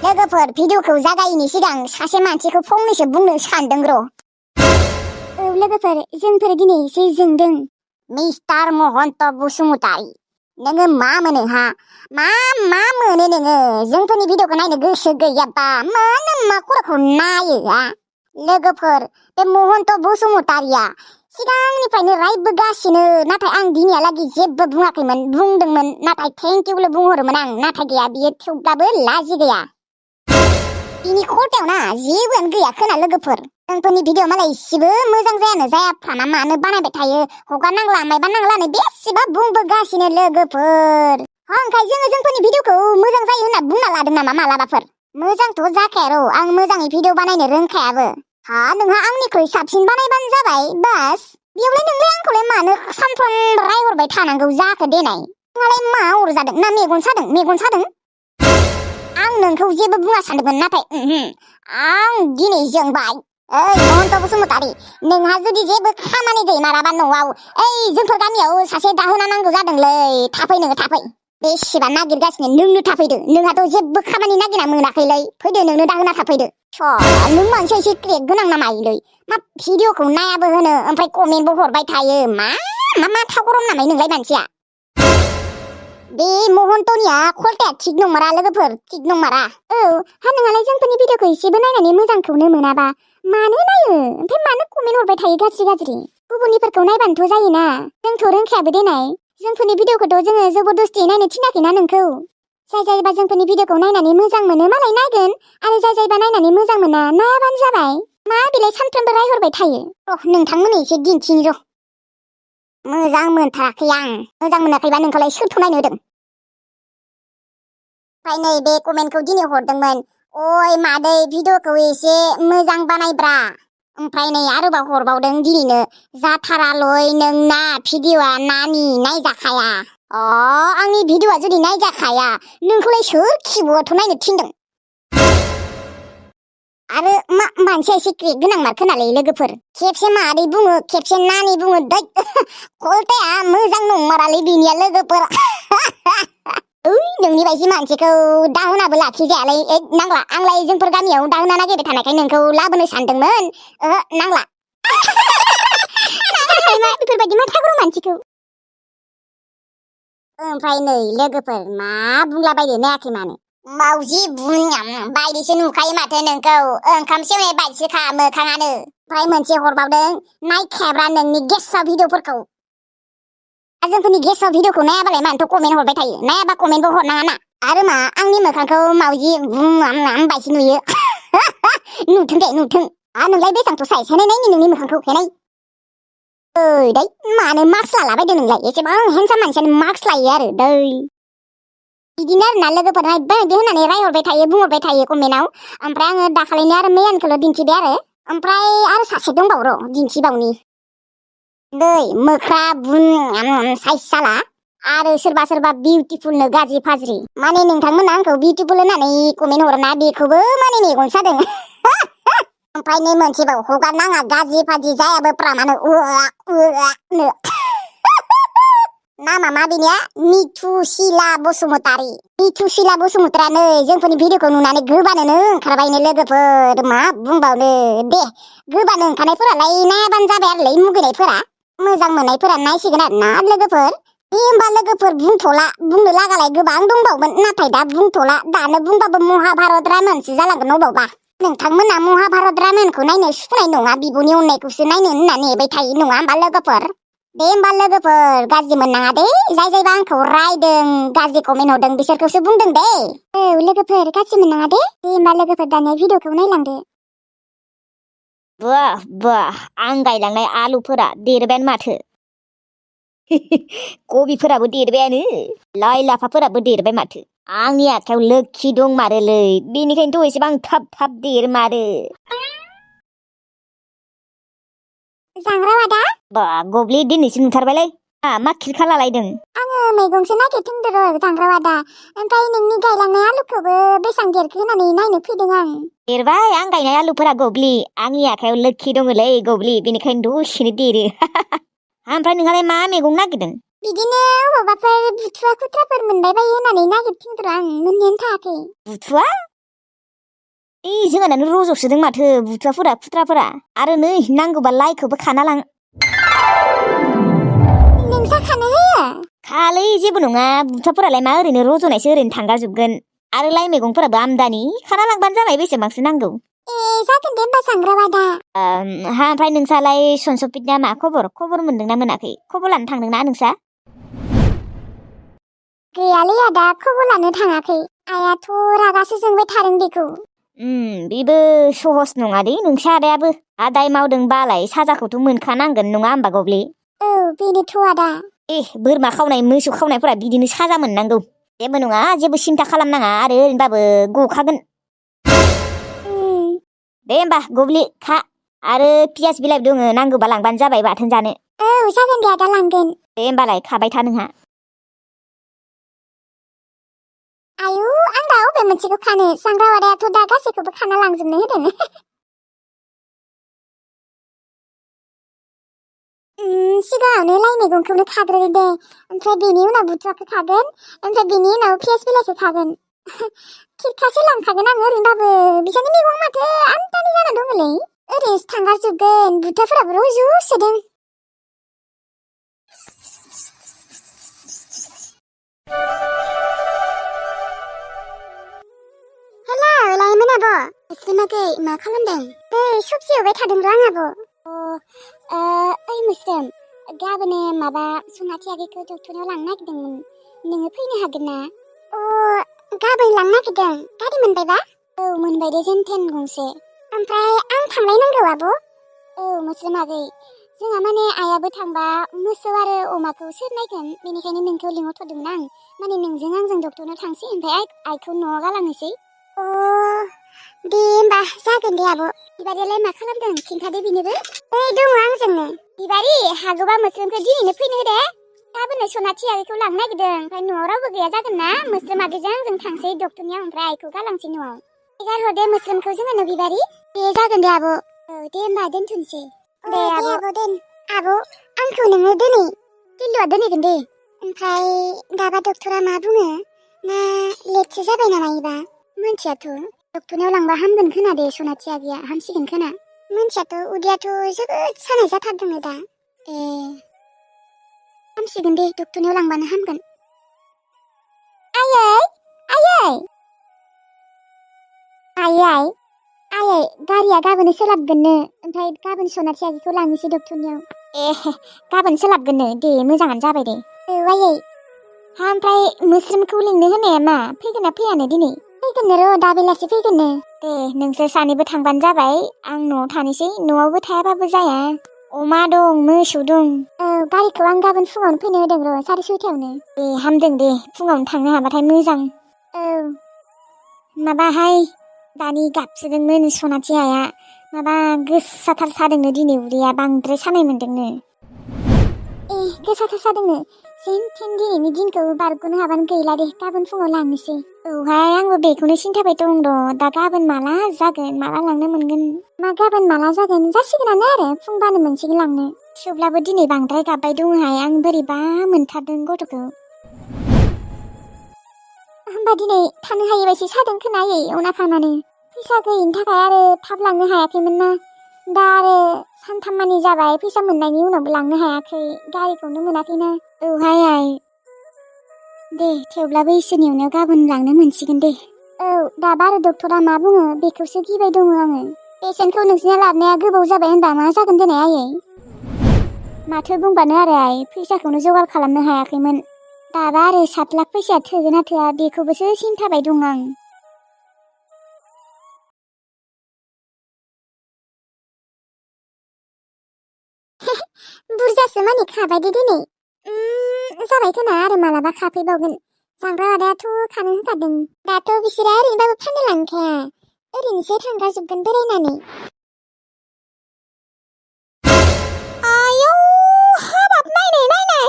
लोगोफोर भिडिअखौ जागायैनि सिगां सासे मानसिखौ फंनैसो बुंनो सानदों र'। औ लोगोफोर जोंफोर दिनै एसे जोंदों। मिस्टार महन्त बसुमतारी नोङो मा मोनो हा? मा मोनो नोङो? जोंफोरनि भिडिअखौ नायनो गोसो गैयाबा मानो मा खर'खौ नायो हा? लोगोफोर बे महन्त बसुमतारीया सिगांनिफ्रायनो रायबोगासिनो, नाथाय आं दिनैहालागै जेबो बुङाखैमोन। बुंदोंमोन नाथाय थेंक इउल' बुंहरोमोन आं, नाथाय गैया बियो थेवब्लाबो लाजि गैया। बिनि खलथायाव ना जेबोआनो गैया खोना लोगोफोर। जोंफोरनि भिडिअ मालाय इसेबो मोजां जायानो जायाफ्रामा मानो बानायबाय थायो? हगारनांला मायबा नांलानो बेसेबा बुंबोगासिनो लोगोफोर। ओंखाय जोङो जोंफोरनि भिडिअखौ मोजां जायो होनना बुंना लादों नामा मालाबाफोर? मोजांथ' जाखाया र', आं मोजाङै भिडिअ बानायनो रोंखायाबो। हा नोंहा आंनिख्रुइ साबसिन बानायबानो जाबाय बास। बेयावलाय नोंलाय आंखौलाय मानो सानफ्रोम रायहरबाय थानांगौ जाखो देनाय? नोंहालाय मा अरजादों ना मेगन सादों? आं नोंखौ जेबो बुङा सानदोंमोन, नाथाय आं दिनै जोंबाय। ओइ महन्त बसुमतारी नोंहा जुदि जेबो खामानि गैमाराबा न'आव जोंफोर गामियाव सासे दाहोना नांगौ जादोंलै, थाफै नोङो थाफै। बेसेबा नागिरगासिनो नोंनो थाफैदो। नोंहाथ' जेबो खामानि नागिरना मोनाखैलै, फैदो नोंनो दाहोना थाफैदो। नों मानसिया एसे क्रेक गोनां नामालै? मा भिडिअखौ नायाबो होनो ओमफ्राय कमेन्टबो हरबाय थायो। मा माथा गरम नामाय नोंलाय मानसिया? बे महन्तनिया खलथाया थिग नंमारा लोगोफोर, थिग नंमारा। औ हा नोंहालाय जोंफोरनि भिडिअखौ एसेबो नायनानै मोजांखौनो मोनाबा मानो नायो? ओमफ्राय मानो कमेन्ट हरबाय थायो गाज्रि? गुबुननिफोरखौ नायबानोथ' जायोना। जोंथ' रोंखायाबो देनाय। जोंफोरनि भिडिअखौथ' जोङो जबरदस्ति नायनो थिनाखैना नोंखौ। जायबा जोंफोरनि भिडिअखौ नायनानै मोजां मोनो मालाय नायगोन, आरो जायबा नायनानै मोजां मोना नायाबानो जाबाय। मा बेलाय सानफ्रोमबो रायहरबाय थायो? नोंथांमोननो एसे दिन्थिनि र'। मोजां मोनथाराखै आं। मोजां मोनाखैबा नोंखौलाय सोरथो नायनो होदों? ओमफ्राय नै बे कमेन्टखौ दिनै हरदोंमोन, अय मादै भिडिअखौ एसे मोजां बानायब्रा। ओमफ्राय नै आरोबाव हरबावदों दिनैनो, जाथारालय नोंना भिडिअआ नानि नायजाखाया। आंनि भिडिअआ जुदि नायजाखाया नोंखौलाय सोर खिबुआथ' नायनो थिनदों? आरो मानसिया एसे क्रेक गोनां मारखोनालै लोगोफोर। खेबसे मादै बुङो खेबसे नानि बुङो। दै खलथाया मोजां नंमारालै बिनिया लोगोफोर। नोंनि बायदि मानसिखौ दाहोनाबो लाखिजायालै। नांला, आंलाय जोंफोर गामियाव दाहोना नागिरबाय थानायखाय नोंखौ लाबोनो सानदोंमोन। नांला। बेफोरबायदि माथा गरम मानसिखौ। ओमफ्राय नै लोगोफोर मा बुंलाबायनो नायाखै मानो? मावजि बायदिसो नुखायो माथो नोंखौ। ओंखाम सेवनाय बायदिसोखा मोखाङानो। ओमफ्राय मोनसे हरबावदों, नायखायाब्रा नोंनि गेसाव भिडिअफोरखौ। जोंफोरनि गेसाव भिडिअखौ नायाबालाय मानोथ' कमेन्ट हरबाय थायो? नायाबा कमेन्टबो हरनाङा ना। आरो मा आंनि मोखांखौ मावजि बायदि नुयो? नुथों दे नुथों। नोंलाय बेसांथ' साइज नायनि नोंनि मोखांखौ हेनाय। दै मानो मार्क्स लालाबायदों नोंलाय? एसेबां हेन्डसाम मानसियानो मार्क्स लायो आरो दै। बिदिनो आरोना लोगोफोर नायबाय होननानै रायहरबाय थायो, बुंहरबाय थायो कमेन्टआव। ओमफ्राय आङो दाखालिनो आरो मैयानिखौल' दिन्थिबाय आरो। ओमफ्राय आरो सासे दंबावो र' दिन्थिबावनि। दै मोख्रा साइज साला आरो सोरबा बिउटिफुलनो गाज्रि फाज्रि। माने नोंथांमोना आंखौ बिउटिफुल होननानै कमेन्ट हरोना, बेखौबो माने मेगन सादों। ओमफ्राय नै मोनसेबाव हगारनाङा गाज्रि फाज्रि जायाबो प्रामानो नामा मा बेनिया? मिथुशिला बसुमतारी। मिथुशिला बसुमतारियानो जोंफोरनि भिडिअखौ नुनानै गोबानोनो ओंखारबायनो लोगोफोर। मा बुंबावनो दे, गोबानो ओंखारनायफोरालाय नायाबानो जाबाय आरोलै मुगैनायफोरा। मोजां मोननायफोरा नायसिगोन आरो ना लोगोफोर। दे होमबा लोगोफोर बुंथ'ला, बुंनो लागालाय गोबां दंबावोमोन, नाथाय दा बुंथ'ला। दानो बुंबाबो महाभारत रामायणसो जालांगोन अबावबा। नोंथांमोना महाभारत रामायणखौ नायनो सुखुनाय नङा, बिब'नि अननायखौसो नायनो होनना नेबाय थायो नङा होमबा लोगोफोर? दे होमबा लोगोफोर गाज्रि मोननाङा दे, जायबा आंखौ रायदों गाज्रि कमेन्ट हरदों बिसोरखौसो बुंदों दे। औ लोगोफोर गाज्रि मोननाङा दे। दे होमबा लोगोफोर दानिया भिडिअखौ नायलांदो। बाह आं गायलांनाय आलुफोरा देरबायानो माथो। कबिफोराबो देरबायानो, लाइ लाफाफोराबो देरबाय माथो। आंनि आखायाव लोखि दंमारोलै, बेनिखायनोथ' एसेबां थाब देरमारो। जांग्रा वादा? बा गब्लि दिनैसो नुथारबायलै। मा खिरखा लालायदों? आङो मैगंसो नागिरथिंदों र' जांग्रा वादा। ओमफ्राय नोंनि गायलांनाय आलुखौबो बेसां देरखो होननानै नायनो फैदों आं। देरबाय आं गायनाय आलुफोरा गब्लि। आंनि आखायाव लोखि दङलै गब्लि, बेनिखायनो दसेनो देरो। ओमफ्राय नोंहालाय मा मैगं नागिरदों? बिदिनो अबावबाफोर बुथुवा खुथ्राफोर मोनबाय बायो होननानै नागिरथिंदों आं, मोननायानो थायाखै। बुथुवा? जोंहानानो रज'सोदों माथो बुथुवाफोरा खुथ्राफोरा आरो नै नांगौबा लाइखौबो खाना लां नोंसा खानो होयो खालै जेबो नङा बुथुवाफोरालाय मा ओरैनो रज'नायसो ओरैनो थांगाजोबगोन आरो लाइ मैगंफोराबो आमदानि खाना लांबानो जाबाय बेसेबांसो नांगौ जागोन दे होमबा सांग्राबादा हा ओमफ्राय नोंसालाय सनसपितनिया मा खबर मोन्दोंना मोनाखै खबर लानो थांदोंना नोंसा गैयालै आदा खबर लानो थाङाखै आइयाथ' रागासो जोंबाय थादों बेखौ बेबो सहस नङा दे नोंसा आदायाबो आदाय मावदों बालाय साजाखौथ' मोनखानांगोन नङा होमबा गब्ले औ बेनोथ' आदा बोरमा खावनाय मोसौ खावनायफोरा बिदिनो साजा मोननांगौ जेबो नङा जेबो सिन्था खालामनाङा आरो ओरैनोबाबो गखागोन दे होमबा गब्लि खा आरो पियास बिलाइ दङ नांगौबा लांबानो जाबाय बाथोन जानो औ जागोन दे आदा लांगोन दे होमबालाय खाबाय था नोंहा आयु आं दा अबे मोनसेखौ खानो सांग्राबादायाथ' दा गासैखौबो खाना लांजोबनो होदों सिगाङावनो लाइ मैगंखौनो खाग्रोदो दे ओमफ्राय बेनि उनाव बुथुवाखौ खागोन ओमफ्राय बेनि उनाव पियास बिलाइखौ खागोन खिरखासे लांखागोन आं ओरैनोबाबो बिसानि मैगं माथो आमदानि जाना दङलै ओरैनोसो थांगारजोबगोन बुथुवाफोराबो रज'सोदों हेलौ लाइमोन आब' मोस्रोमाखै मा खालामदों सबसि एवबाय थादों र' आं आब' ओइ मोस्रोम गाबोनो माबा सनाथि आगैखौ डक्टरनाव लांनो नागिरदोंमोन नोङो फैनो हागोन ना गाबोन लांनो नागिरदों गारि मोनबायबा औ मोनबाय दे जेन थेन गंसे ओमफ्राय आं थांलायनांगौ आब' औ मोस्रोम आगै जोंहा माने आइयाबो थांबा मोसौ आरो अमाखौ सोर नायगोन बेनिखायनो नोंखौ लिंहरथ'दोंमोन आं माने नोंजों आंजों डक्टरनाव थांसै ओमफ्राय आइखौ न'आव गालांनोसै दे होमबा जागोन दे आब' बिबारियालाय मा खालामदों खिन्थादो बिनोबो दङ आंजोंनो बिबारि हागौबा मोस्रोमखौ दिनैनो फैनो होदे गाबोनो सनाथि आगैखौ लांनो नागिरदों ओमफ्राय न'आव रावबो गैया जागोन ना मोस्रोम आगैजों आंजों थांसै डक्टरनियाव ओमफ्राय आइखौ गालांसै न'आव एगारहर दे मोस्रोमखौ जोंहानो बिबारि दे जागोन दे आब' दे होमबा दोनथ'नोसै दे आब' दोन आब' आंखौ नोङो दिनै किल'आ दोनहैगोन दे ओमफ्राय दाबा डक्टरा मा बुङो ना लेटसो जाबाय नामा इबा मोनथियाथ' डक्टरनाव लांबा हामगोन खोना दे सनाथि आगैया हामसिगोन खोना मोनथियाथ' उदैयाथ' जोबोद सानाय जाथारदों दा हामसिगोन दे डक्टरनाव लांबानो हामगोन आयै आयै आयै आयै गारिया गाबोन सोलाबगोननो ओमफ्राय गाबोन सनाथि आगैखौ लांनोसै डक्टरनियाव गाबोन सोलाबगोननो दे मोजाङानो जाबाय दे आयै हा ओमफ्राय मोस्रोमखौ लिंनो होनाया मा फैगोन ना फैयानो दिनै फैगोननो र' दा बेलासि फैगोननो दे नोंसोर सानैबो थांबानो जाबाय आं न'आव थानोसै न'आवबो थायाबाबो जाया अमा दं मोसौ दं गारिखौ आं गाबोन फुङावनो फैनो होदों र' 6:30 दे हामदों दे फुङावनो थांनो हाबाथाय मोजां माबाहाय दानि गाबसोदोंमोन सनाथि आइया माबा गोसाथार सादोंनो दिनै उदैया बांद्राय सानाय मोन्दोंनो गोसाथार सादोंनो जेन थेन दिनैनि दिनखौ बारग'नो हाबानो गैला दे गाबोन फुङाव लांनोसै औहाय आंबो बेखौनो सिन्थाबाय दं र' दा गाबोन माला जागोन माला लांनो मोनगोन मा गाबोन माला जागोन जासिगोनानो आरो फुंबानो मोनसिगोन लांनो थेवब्लाबो दिनै बांद्राय गाबबाय दंहाय आं बोरैबा मोनथारदों गथ'खौ होमबा दिनै थानो हायैबायसो सादों खोनायै अना खानानै फैसा गैयिनि थाखाय आरो थाब लांनो हायाखैमोन ना दा आरो सानथाममानि जाबाय फैसा मोननायनि उनावबो लांनो हायाखै गारिखौनो मोनाखैना औहाय आइ दे थेवब्लाबो इसोरनि अननायाव गाबोन लांनो मोनसिगोन दे दा बारो डक्टरा मा बुङो बेखौसो गिबाय दङ आङो पेसेन्टखौ नोंसिना लाबोनाया गोबाव जाबाय होनबा मा जागोन दिनै आयै माथो बुंबानो आरो आइ फैसाखौनो जगार खालामनो हायाखैमोन दाबा आरो 7 लाख फैसाया थोगोन ना थोआ बेखौबोसो सिन्थाबाय दं आं बुरजासो मानि खाबाय दे दिनै जाबाय खोना आरो मालाबा खाफैबावगोन जांग्रा आदायाथ' खानो होखादों दाथ' बिसोरो ओरैनोबाबो फाननो लांखाया ओरैनोसो थांगाजोबगोन बेरायनानै आयौ हाबाब नायनाय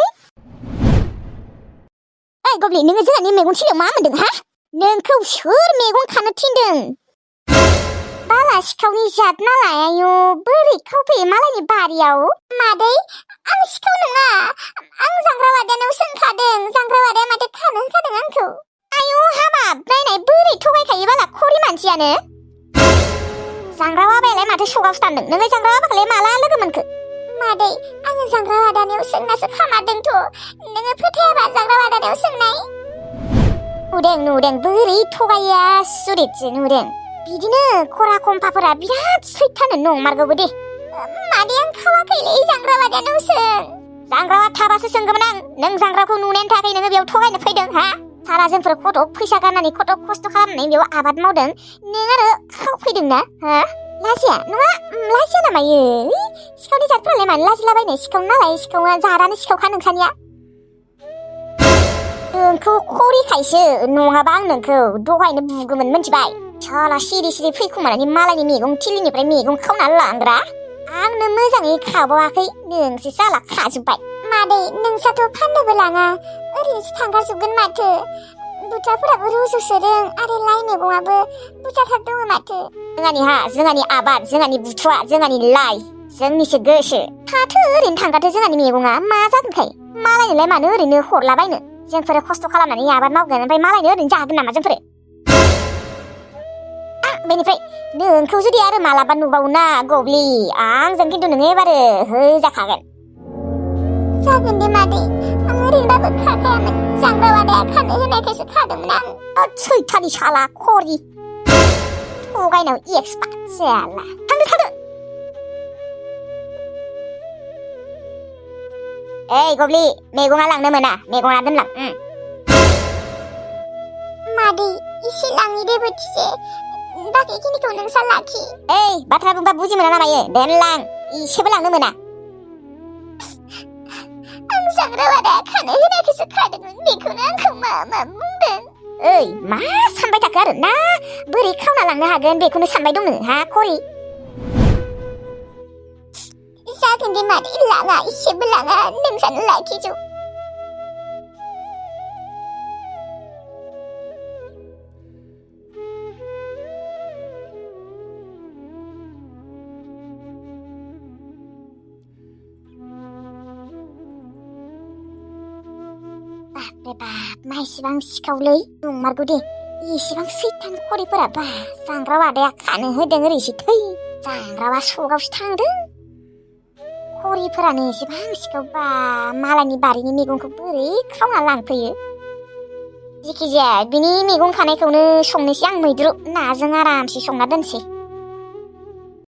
ओइ गब्लि नोङो जोंहानि मैगं थिलियाव मा मोन्दों हा नोंखौ सोर मैगं खानो थिनदों बाला सिखावनि जात नालाय आयौ बोरै खावफैयो मालायनि बारियाव मादै आं सिखाव नङा आं जांग्रा आदानाव सोंखादों जांग्रा आदाया माथो खानो होखादों आंखौ आयौ हाबाब नायनाय बोरै थगायखायो बाला खरि मानसियानो जांग्रावा बेलाय माथो सगावसो थांदों नोङो जांग्रावा बाखौलाय माला लोगो मोनखो मादै आङो जांग्रा आदानियाव सोंनासो खामारदोंथ' नोङो फोथायाबा जांग्रा आदानियाव सोंनाय नुदों बोरै थगाया सुरितसो नुदों बिदिनो खरा खम्फाफोरा बिराद सैथानो नंमारगौबो दे मादै आं खावाखैलै जांग्रा आदानियाव सों जांग्रावा थाबासो सोंगौमोन आं नों जांग्राखौ नुनायनि थाखाय नोङो बेयाव थगायनो फैदों हा सारा जोंफोर खथ' फैसा गारनानै खथ' खस्थ' खालामनानै बेयाव आबाद मावदों नों आरो खावफैदोंना हा लाजिया नङा लाजिया नामायो सिखावनि जातफोरालाय मानो लाजिलाबायनो सिखाव नालाय सिखावा जारानो सिखावखा नोंसानिया नोंखौ खरिखायसो नङाबा आं नोंखौ दहायनो बुगौमोन मिथिबाय साला सिरि सिरि फैखुमानानै मालायनि मैगं थिलिनिफ्राय मैगं खावनानै लांग्रा आंनो मोजाङै खाबावाखै नोंसो साला खाजोब्बाय मादै नोंसाथ' फाननोबो लाङा ओरैनोसो थांगारजोबगोन माथो बुथाफोराबो रज'सोदों आरो लाइ मैगङाबो बुरजाथार दङ माथो जोंहानि आबाद जोंहानि बुथुवा जोंहानि लाइ जोंनिसो गोसो थाथो ओरैनो थांगारथो जोंहानि मैगङा मा जागोनखाय मालायनोलाय मानो ओरैनो हरलाबायनो जोंफोरो खस्थ' खालामनानै आबाद मावगोन ओमफ्राय मालायनो ओरैनो जागोन नामा जोंफोरो बेनिफ्राय नोंखौ जुदि आरो मालाबा नुबावोना गब्लि आंजों खिन्थु नोङो एबारो होजाखागोन जागोन दे मादै आं ओरैनोबाबो खाखायामोन जांग्रा आदाया खानो होनायखायसो खादोंमोन आं सैथानि साला खरि थगायनायाव एक्सपार्ट जाला थांदो ओइ गब्लि मैगङा लांनो मोना मैगङा दोनलां मादै इसे लाङि दे बोथिसे बाखिखिनिखौ नोंसा लाखि ओइ बाथ्रा बुंबा बुजि मोना ना मायो दोनलां इसेबो लांनो मोना आं जांग्रा आदाया खानो होनायखायसो खादोंमोन बेखौनो आंखौ मा बुंदों ओइ मा सानबाय थाखो आरो ना बोरै खावना लांनो हागोन बेखौनो सानबाय दं नों हा खरि जागोन दे मादै लाङा इसेबो लाङा नोंसानो लाखिजोब बाप मा इसिबां सिखावलै नंमारगौ दे इसिबां सैथान खरिफोरा बा जांग्रा आदाया खानो होदों ओरैसो थै जांग्रावा सगावसो थांदों खरिफोरानो एसेबां सिखावबा मालायनि बारिनि मैगंखौ बोरै खावना लांफैयो जिखिजाया बिनि मैगं खानायखौनो संनोसै आं मैद्रु नाजों आरामसे संना दोनसै